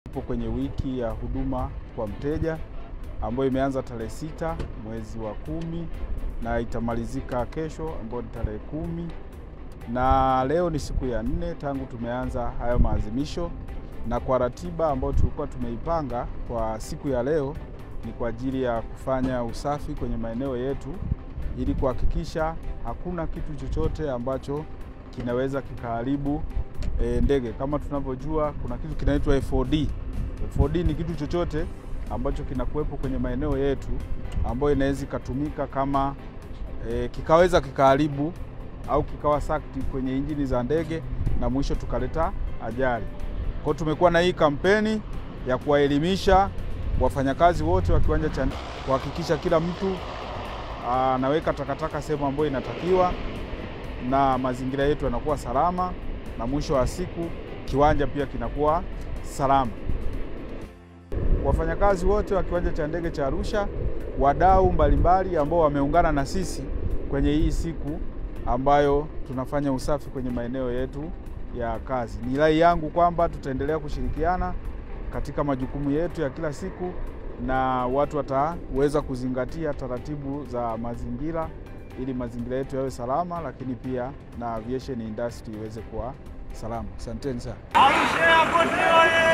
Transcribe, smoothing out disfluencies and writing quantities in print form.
Tupo kwenye wiki ya huduma kwa mteja ambayo imeanza tarehe 6 mwezi wa 10 na itamalizika kesho ambayo ni tarehe 10. Na leo ni siku ya 4 tangu tumeanza hayo maadhimisho, na kwa ratiba ambayo tulikuwa tumeipanga kwa siku ya leo ni kwa ajili ya kufanya usafi kwenye maeneo yetu ili kuhakikisha hakuna kitu chochote ambacho kinaweza kikaharibu ndege. Kama tunavyojua kuna kitu kinaitwa FOD. FOD ni kitu chochote ambacho kinakuwepo kwenye maeneo yetu ambayo inaweza ikatumika kama kikaweza kikaharibu au kikawa sakti kwenye injini za ndege na mwisho tukaleta ajali. Kwa tumekuwa na hii kampeni ya kuwaelimisha wafanyakazi wote wa kiwanja cha kuhakikisha kila mtu anaweka takataka sehemu ambayo inatakiwa na mazingira yetu yanakuwa salama, na mwisho wa siku kiwanja pia kinakuwa salama. Wafanyakazi wote wa kiwanja cha ndege cha Arusha, wadau mbalimbali ambao wameungana na sisi kwenye hii siku ambayo tunafanya usafi kwenye maeneo yetu ya kazi. Ni rai yangu kwamba tutaendelea kushirikiana katika majukumu yetu ya kila siku na watu wataweza kuzingatia taratibu za mazingira ili mazingira yetu yawe salama, lakini pia na aviation industry iweze kuwa salama. Asanteni sana. Arusha Airport oye!